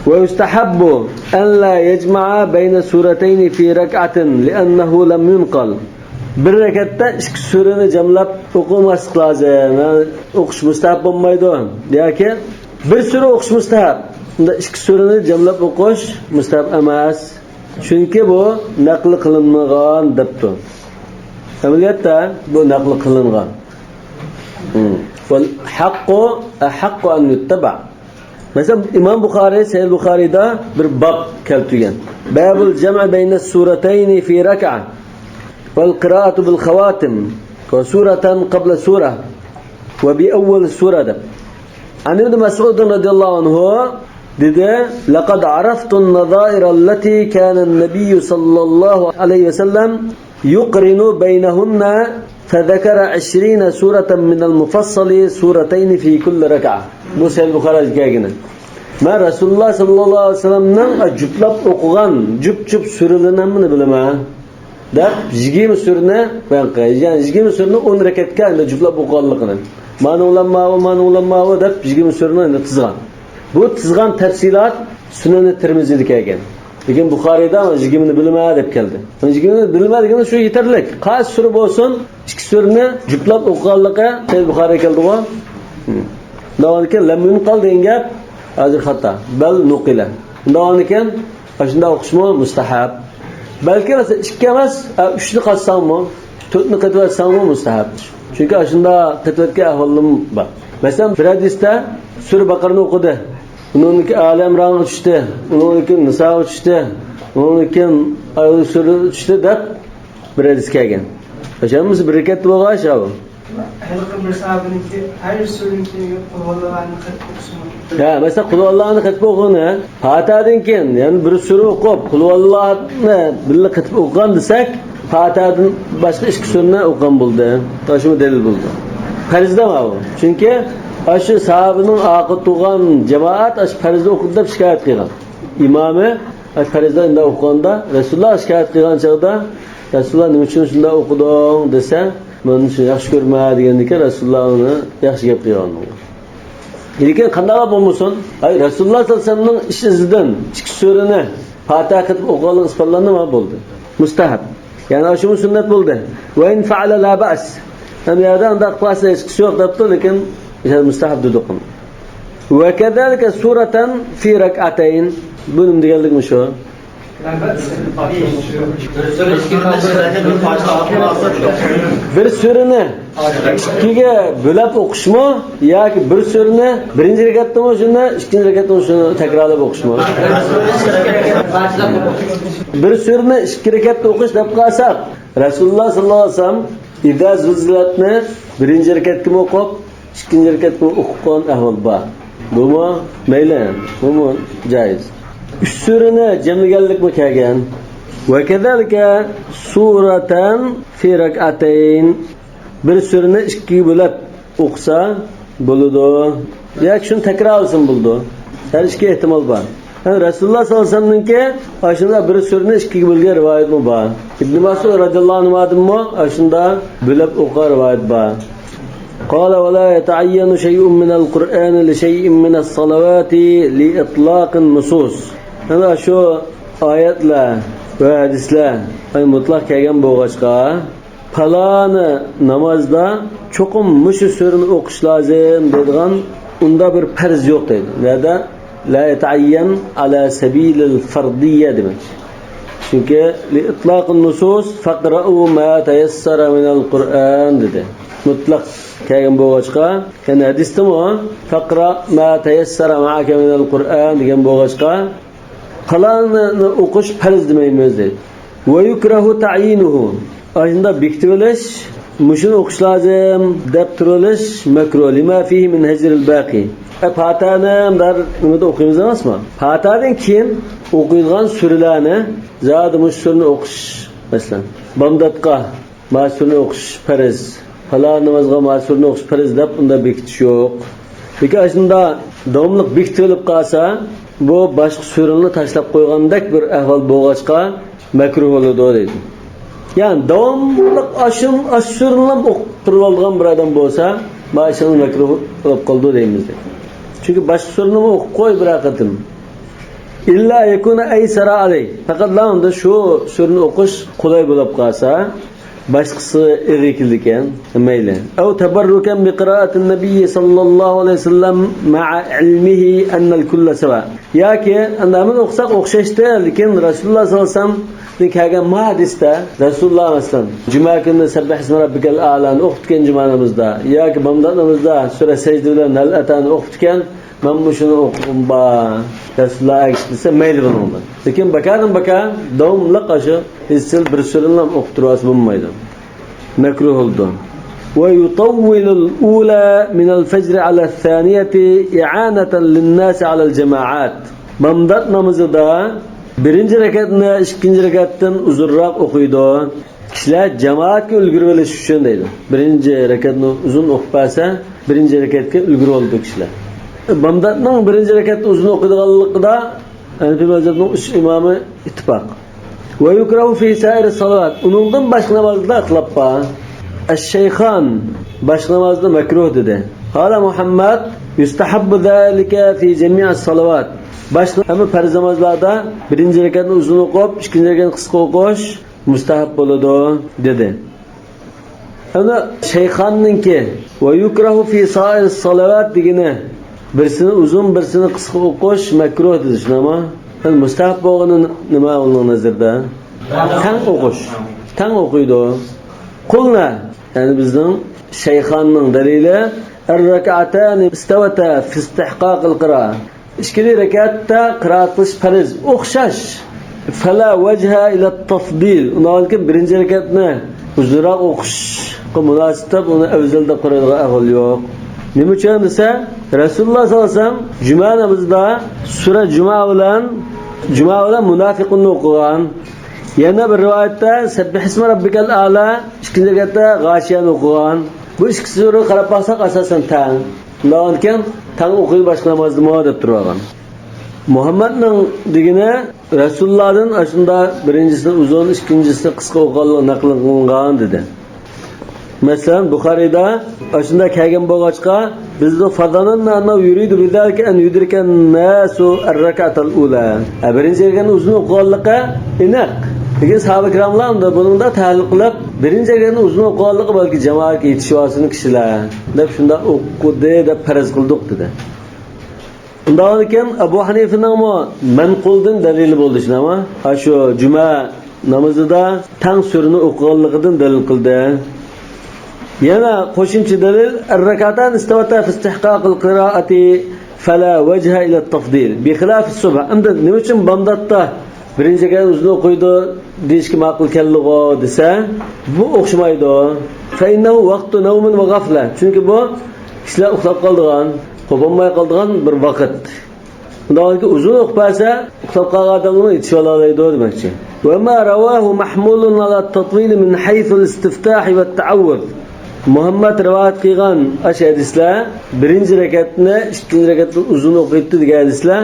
«ويستحب أن لا يجمع بين سورتين في ركعة لأنه لم ينقل». بىر رەكەتتە ئىككى سۈرىنى جەملەپ ئوقۇماسلىق لازىم. يەنى ئوقۇش مۇستەھەب بولمايدۇ. ياكى بىر سۈرە ئوقۇش مۇستەھەب. بۇنداق ئىككى سۈرىنى جەملەپ ئوقۇش مۇستەھەب ئەمەس. چۈنكى بۇ نەقىل قىلىنمىغان دەپتۇ. ئەمەلىيەتتە بۇ نەقىل قىلىنغان. «والحق أحق أن يتبع». مەسىلەن، ئىمام بۇخارىي سەھىھ بۇخارىيدا بىر باب كەلتۈرگەن. «باب الجمع بين السورتين في ركعة والقراءة بالخواتم وسورة قبل سورة وبأول سورة» دەپ. عن ابن مسعود رضي الله عنه دېدى: «لقد عرفت النظائر التي كان النبي صلى الله عليه وسلم يقرن بينهن فذكر عشرين سورة من المفصل سورتين في كل ركعة». بۇ سەھىھ بۇخارىدا كەلگىنى. «مەن رەسۇلۇللا ساللاللاھۇ ئەلەيھى ۋەسەللەمنىڭ جۈپلەپ ئوقۇغان جۈپ-جۈپ سۈرىلىرىنى ھەممىنى بىلىمەن» دەپ، يىگىرمە سۈرىنى بايان قىلغان. يەنى يىگىرمە سۈرىنى ئون رەكەتكە ئەمدى جۈپلەپ ئوقۇغانلىقىنى. «مانا ئۇلام ماۋۇ، مانا ئۇلام ماۋۇ» دەپ، يىگىرمە سۈرىنى ئەمدى تىزغان. بۇ تىزغان تەپسىلات سۈنەنى تىرمىزىدە كەلگەن. لېكىن بۇخارىيدا يىگىرمىنى بىلىمەن دەپ كەلدى. يىگىرمىنى بىلىمەن دېگەندە شۇ يېتەرلىك. قايسى سۈرە بولسۇن، ئىككى سۈرىنى جۈپلەپ ئوقۇغانلىقى سەھىھ بۇخارىيدا كەلدىغۇ. شۇنداق بولغاندىكىن لەم يۇنقال دېگەن گەپ ھازىر خاتا. بەل نۇقىلە. شۇنداق بولغاندىكىن ئاشۇنداق ئوقۇشمۇ مۇستەھەب. بەلكى مەسىلەن ئىككى ئەمەس، ئە، ئۈچنى قاتساڭمۇ، تۆتنى قېتىۋەتسەڭمۇ مۇستەھەب. چۈنكى ئاشۇنداق قېتىۋەتكەن ئەھۋاللىرىمۇ بار. مەسىلەن، بىر ھەدىستە سۈرە بەقەرىنى ئوقۇدى. ئۇنىڭدىن كېيىن ئالى ئىمرانغا چۈشتى. ئۇنىڭدىن كېيىن نىساغا چۈشتى. ئۇنىڭدىن كېيىن ئايال سۈرىگە چۈشتى دەپ بىر ھەدىس كەلگەن. ئاشۇ ھەممىسى بىر رەكەتتە بولغان ئىش ئاۋۇ. ھېلىقى بىر ساھابىنىڭكى ھەر سۈرىنىڭ كېيىن قۇلھۇۋاللاھۇنى قېتىپ ئوقۇشمۇ؟ ھە، مەسىلەن، قۇلھۇۋاللاھۇنى قېتىپ ئوقۇغىنى، پاتىھەدىن كېيىن يەنە بىر سۈرە ئوقۇپ، قۇلھۇۋاللاھنى بىللە قېتىپ ئوقۇغان دېسەك، پاتىھەدىن باشقا ئىككى سۈرىنى ئوقۇغان بولدى. ئاشۇمۇ دەلىل بولدى. پەرزدە ماۋۇ. چۈنكى ئاشۇ ساھابىنىڭ ئارقىدا تۇرغان جامائەت ئاشۇ پەرزنى ئوقۇدى دەپ شىكايەت قىلغان. ئىمامى ئاشۇ پەرزدە ئۇنداق ئوقۇغاندا، رەسۇلۇللاھ شىكايەت قىلغان چاغدا، «رەسۇلۇللاھ، نېمە ئۈچۈن شۇنداق ئوقۇدۇڭ؟» دېسە، «مەن شۇنى ياخشى كۆرىمەن» دېگەندىكىن، رەسۇلۇللاھ ئۇنى ياخشى گەپ قىلغان. لېكىن قانداقلا بولمىسۇن، ئاي، رەسۇلۇللاھ سەللەللاھۇ ئەلەيھى ۋەسەللەمنىڭ ئىش ئىزىدىن ئىككى سۈرىنى پاتىھە قېتىپ ئوقۇغانلىقى ئىسپاتلاندىمۇ؟ بولدى. مۇستەھەب. يەنى ئاشۇمۇ سۈننەت بولدى. «وإن فعل لا بأس». ھەم يەردە ئۇنداق قىلسا ھېچقىسى يوق دەپتۇ، لېكىن مۇستەھەب دېدۇق. وكذلك سورة في ركعتين. بۇ نېمە دېگەنلىكمۇ شۇ؟ بىر سۈرىنى ئىككىگە بۆلۈپ ئوقۇشمۇ ياكى بىر سۈرىنى بىرىنچى رەكەتتىمۇ شۇنى، ئىككىنچى رەكەتتىمۇ شۇنى تەكرارلاپ ئوقۇشمۇ؟ بىر سۈرىنى ئىككى رەكەتتە ئوقۇش دەپ قالساق، رەسۇلۇللاھ ساللاللاھۇ ئەلەيھى ۋەسەللەم ئىزا زۇلزىلەتنى بىرىنچى رەكەتتىمۇ ئوقۇپ، ئىككىنچى رەكەتتىمۇ ئوقۇغان ئەھۋال بار. بۇمۇ مەيلى، بۇمۇ جايىز. ئۈچ سۈرىنى جەملىگەنلىكمۇ كەلگەن. وكذلك سورة في ركعتين. بىر سۈرىنى ئىككىگە بۆلۈپ ئوقۇسا بولىدۇ. ياكى شۇنى تەكرارلىسىمۇ بولىدۇ. ھەر ئىككى ئېھتىمال بار. ھەم رەسۇلۇللاھ ساللاللاھۇ ئەلەيھى ۋەسەللەمنىڭكى ئاشۇنداق بىر سۈرىنى ئىككىگە بۆلگەن رىۋايەتمۇ بار. ئىبن مەسئۇد رەزىياللاھۇ ئەنھۇدىنمۇ ئاشۇنداق بۆلۈپ ئوقۇغان رىۋايەت بار. قال ولا يتعين شيء من القرآن لشيء من الصلوات لإطلاق النصوص. ئەنە شۇ ئايەتلەر ۋە ھەدىسلەر، ئەي، مۇتلەق كەلگەن بولغاچقا، پالانى نامازدا چوقۇم مۇشۇ سۈرىنى ئوقۇش لازىم دەيدىغان ئۇنداق بىر پەرز يوق دەيدۇ. نەدە؟ لا يتعين على سبيل الفرضية دېمەكچى. چۈنكى لإطلاق النصوص فاقرأوا ما تيسر من القرآن دېدى. مۇتلەق كەلگەن بولغاچقا، يەنى ھەدىستىمۇ فاقرأ ما تيسر معك من القرآن دېگەن بولغاچقا، پالانىنى ئوقۇش پەرز دېمەيمىز دەيدۇ. ويكره تعيينه. ئاشۇنداق بېكىتىۋېلىش، مۇشۇنى ئوقۇش لازىم دەپ تۇرۇۋېلىش مەكرۇھ. لما فيه من هجر الباقي. ئە، پاتىھەنى بىر نېمىدە ئوقۇيمىز ئەمەسمۇ؟ پاتىھەدىن كېيىن ئوقۇيدىغان سۈرىلەرنى، زادى مۇشۇ سۈرىنى ئوقۇش، مەسىلەن، بامداتقا مانا سۈرىنى ئوقۇش پەرز، پالان نامازغا مانا سۈرىنى ئوقۇش پەرز دەپ ئۇنداق بېكىتىش يوق. لېكىن ئاشۇنداق داۋاملىق بېكىتىۋېلىپ قالسا، بۇ باشقا سۈرىنى تاشلاپ قويغاندەك بىر ئەھۋال بولغاچقا، مەكرۇھ بولىدۇ دەيدۇ. يەنى داۋاملىق ئاشۇ، ئاشۇ سۈرىنىلا ئوقۇپ تۇرۇۋالىدىغان بىر ئادەم بولسا، مانا ئىشىڭىز مەكرۇھ بولۇپ قالىدۇ دەيمىز دەيدۇ. چۈنكى باشقا سۈرىنىمۇ ئوقۇپ قوي بىرەر قېتىم. إلا يكون أيسر عليه. پەقەتلا ئۇندا شۇ سۈرىنى ئوقۇش قولاي بولۇپ قالسا، باشقىسى ئېغىر كېلىدىكەن، مەيلى. أو تبركا بقراءة النبي صلى الله عليه وسلم مع علمه أن الكل سواء. ياكى ئەمدى ھەممىنى ئوقۇساق ئوخشاشتى، لېكىن رەسۇلۇللاھ ساللاللاھۇ ئەلەيھى ۋەسەللەمدىن كەلگەن ما ھەدىستە، رەسۇلۇللاھ مەسىلەن، جۈمە كۈنى سەببىھىسمە رەببىكەل ئەلانى ئوقۇپتىكەن جۈمە نامىزىدا، ياكى بامدات نامىزىدا سۈرە سەجدە بىلەن ھەل ئەتانى ئوقۇپتىكەن، مەن مۇشۇنى ئوقۇغۇم بار، رەسۇلۇللاھ ئەگىشتى دېسە مەيلى بۇنىڭدا. لېكىن بىكاردىن بىكار داۋاملىق ئاشۇ ئىزچىل بىر سۈرىنىلا ئوقۇپ تۇرۇۋالسا بولمايدۇ. مەكرۇھ بولىدۇ. ويطول الأولى من الفجر على الثانية إعانة للناس على الجماعات. بامدات نامىزىدا بىرىنچى رەكەتنى ئىككىنچى رەكەتتىن ئۇزۇنراق ئوقۇيدۇ. كىشىلەر جامائەتكە ئۈلگۈرۈۋېلىش ئۈچۈن دەيدۇ. بىرىنچى رەكەتنى ئۇزۇن ئوقۇپ بەرسە، بىرىنچى رەكەتكە ئۈلگۈرۈۋالىدۇ كىشىلەر. بامداتنىڭ بىرىنچى رەكەتنى ئۇزۇن ئوقۇيدىغانلىقىدا ھەنىپىي مەزھەپنىڭ ئۈچ ئىمامى ئىتتىپاق. ويكره في سائر الصلوات. ئۇنىڭدىن باشقا نامازدا ئىختىلاپ بار. الشيخان باشقا نامازدا مەكرۇھ دېدى. قال محمد يستحب ذلك في جميع الصلوات. باشقا ھەممە پەرز نامازلاردا بىرىنچى رەكەتنى ئۇزۇن ئوقۇپ، ئىككىنچى رەكەتنى قىسقا ئوقۇش مۇستەھەب بولىدۇ، دېدى. ئەنە شەيخاننىڭكى، ويكره في سائر الصلوات دېگىنى، بىرسىنى ئۇزۇن، بىرسىنى قىسقا ئوقۇش مەكرۇھ دېدى، شۇنداقمۇ؟ ئەنە مۇستەھەب بولغىنى نېمە ئۇنىڭ نەزىرىدە؟ تەڭ ئوقۇش. تەڭ ئوقۇيدۇ. قلنا، يەنى بىزنىڭ شەيخاننىڭ دەلىلى، الركعتان استوتا في استحقاق القراءة. ئىككىنچى رەكەتتە قىرائەت قىلىش پەرز، ئوخشاش. فلا وجه إلى التفضيل. ئۇنىڭدىن كېيىن بىرىنچى رەكەتنى ئۇزۇنراق ئوقۇشقا مۇناسىپ دەپ ئۇنى ئەۋزەل دەپ قارايدىغان ئەھۋال يوق. نېمە ئۈچۈن دېسە، رەسۇلۇللاھ ساللاللاھۇ ئەلەيھى ۋەسەللەم جۈمە نامىزىدا سۈرە جۈمە بىلەن، جۈمە بىلەن مۇنافىقۇننى ئوقۇغان. يەنە بىر رىۋايەتتە سەببىھىسمە رەببىكەل ئەلا، ئىككىنچى رەكەتتە غاشىيەنى ئوقۇغان. بۇ ئىككى سۈرىگە قاراپ باقساق، ئاساسەن تەڭ. ئۇنداقكەن تەڭ ئوقۇيدۇ باشقا نامازدىمۇ دەپ تۇرۇۋالغان. مۇھەممەدنىڭ دېگىنى رەسۇلۇللاھدىن ئاشۇنداق بىرىنچىسىنى ئۇزۇن، ئىككىنچىسىنى قىسقا ئوقۇغانلىقى نەقىل قىلىنغان دېدى. مەسىلەن، بۇخارىيدا ئاشۇنداق كەلگەن بولغاچقا، بىز فظننا أنه يريد بذلك أن يدرك الناس الركعة الأولى. ھە، بىرىنچى رەكەتنى ئۇزۇن ئوقۇغانلىقى ئېنىق. لېكىن ساھابە كىراملار ئۇندا بۇنىڭدا تەھلىل قىلىپ، بىرىنچى رەكەتنى ئۇزۇن ئوقۇغانلىقى بەلكى جامائەتكە يېتىشىۋالسۇن كىشىلەر دەپ شۇنداق ئوقۇدى دەپ پەرەز قىلدۇق دېدى. ئۇنداقكەن ئەبۇ ھەنىفىنىڭمۇ مەنقۇلدىن دەلىلى بولدى شۇنداقمۇ؟ ئاشۇ جۈمە نامىزىدا تەڭ سۈرىنى ئوقۇغانلىقىدىن دەلىل قىلدى. يەنە قوشۇمچە دەلىل، الركعتان استوتا في استحقاق القراءة فلا وجه إلى التفضيل بخلاف الصبح. ئەمدى نېمە ئۈچۈن بامداتتا بىرىنچى رەكەت ئۇزۇن ئوقۇيدۇ دېيىشكە ماقۇل كەلدىغۇ دېسە، بۇ ئوخشىمايدۇ. فإنه وقت نوم وغفلة. چۈنكى بۇ كىشىلەر ئۇخلاپ قالىدىغان، قوپالماي قالىدىغان بىر ۋاقىت. ئۇنداق ئۇزۇن ئوقۇپ بەرسە، ئۇخلاپ قالغان ئادەملەرمۇ يېتىشىۋالالايدۇ دېمەكچى. وما رواه محمول على التطويل من حيث الاستفتاح والتعوذ. مۇھەممەد رىۋايەت قىلغان ئاشۇ ھەدىسلەر، بىرىنچى رەكەتنى ئىككىنچى رەكەتتىن ئۇزۇن ئوقۇيتتى دېگەن ھەدىسلەر،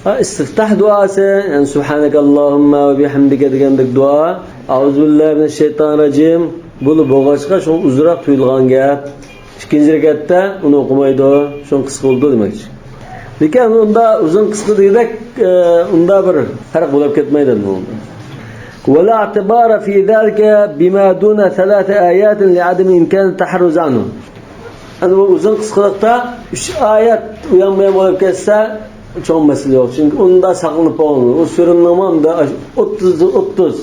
ھە، ئىستىفتاھ دۇئاسى، يەنى سۇبھانەكاللاھۇممە ۋە بىھەمدىكە دېگەندەك دۇئا، ئەئۇزۇبىللاھىمىنەششەيتانىررەجىم، بۇلا بولغاچقا شۇڭا ئۇزۇنراق تۇيۇلغان گەپ. ئىككىنچى رەكەتتە ئۇنى ئوقۇمايدۇ، شۇڭا قىسقا بولىدۇ دېمەكچى. لېكىن ئۇندا ئۇزۇن قىسقا دېگۈدەك، ئە، ئۇندا بىر پەرق بولۇپ كەتمەيدۇ ئۇندا. ولا اعتبار في ذلك بما دون ثلاث آيات لعدم إمكان التحرز عنه. ئەنە بۇ ئۇزۇن قىسقىلىقتا ئۈچ ئايەت ئۇيان بۇيان بولۇپ كەتسە، چوڭ مەسىلە يوق. چۈنكى ئۇندا ساقلىنىپ بولغان. ئۇ سۈرىنىڭ ئۇندا ئوتتۇز، ئوتتۇز،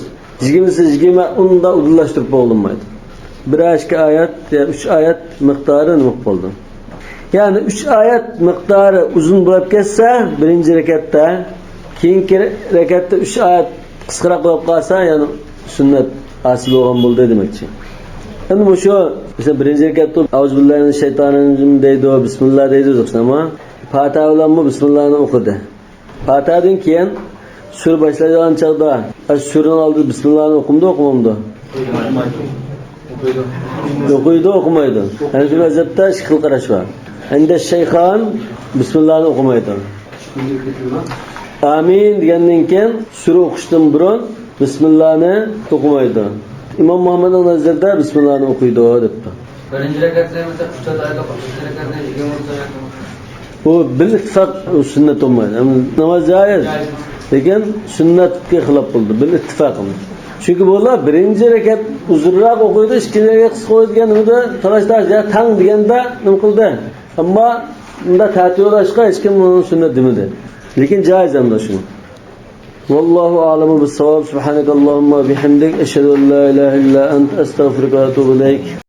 يىگىرمىسى يىگىرمە، ئۇندا ئۇدۇللاشتۇرۇپ بولۇنمايدۇ. بىرەر ئىككى ئايەت يا ئۈچ ئايەت مىقدارى نېمە بولدى؟ يەنى ئۈچ ئايەت مىقدارى ئۇزۇن بولۇپ كەتسە، بىرىنچى رەكەتتە، كېيىنكى رەكەتتە ئۈچ ئايەت قىسقىراق بولۇپ قالسا، يەنى سۈننەت ھاسىل بولغان بولدى دېمەكچى. ئەمدى مۇشۇ، مەسىلەن، بىرىنچى رەكەتتە ئەئۇزۇبىللاھىمىنەششەيتانىررەجىم دەيدۇ، بىسمىللا دەيدۇ، ئەمما پاتىھە بىلەنمۇ بىسمىللانى ئوقۇدى. پاتىھەدىن كېيىن سۈرە باشلايدىغان چاغدا، ئاشۇ سۈرىنىڭ ئالدىدا بىسمىللانى ئوقۇمدۇ، ئوقۇمامدۇ؟ ئوقۇيدۇ، ئوقۇمايدۇ. ھەنىفىي مەزھەپتە ئىككى خىل قاراش بار. ئىندەششەيخان بىسمىللانى ئوقۇمايدۇ. ئامىن دېگەندىن كېيىن سۈرە ئوقۇشتىن بۇرۇن بىسمىللانى ئوقۇمايدۇ. ئىمام مۇھەممەدنىڭ نەزىرىدە بىسمىللانى ئوقۇيدۇ دەپتۇ. بىرىنچى رەكەتتە مەسىلەن ئۈچ رەكەت، ئىككىنچى رەكەتتە يىگىرمە رەكەت. بۇ بىل ئىتتىپاق سۈننەت بولمايدۇ. ناماز جائىز. لېكىن سۈننەتكە خىلاپ بولدى. بىل ئىتتىپاق. چۈنكى بۇلار بىرىنچى رەكەت ئۇزۇنراق ئوقۇيدۇ، ئىككىنچى رەكەت قىسقا ئوقۇيدۇ دېگەن نېمىدە تالاش-تارتىش، يا تەڭ دېگەندە نېمە قىلدى. ئەمما بۇندا تەتۈر بولغاچقا ھېچكىم ئۇنى سۈننەت دېمىدى. لېكىن جائىز ئەمدى شۇ. والله أعلم بالصواب. سبحانك اللهم وبحمدك، أشهد أن لا إله إلا أنت، أستغفرك وأتوب إليك.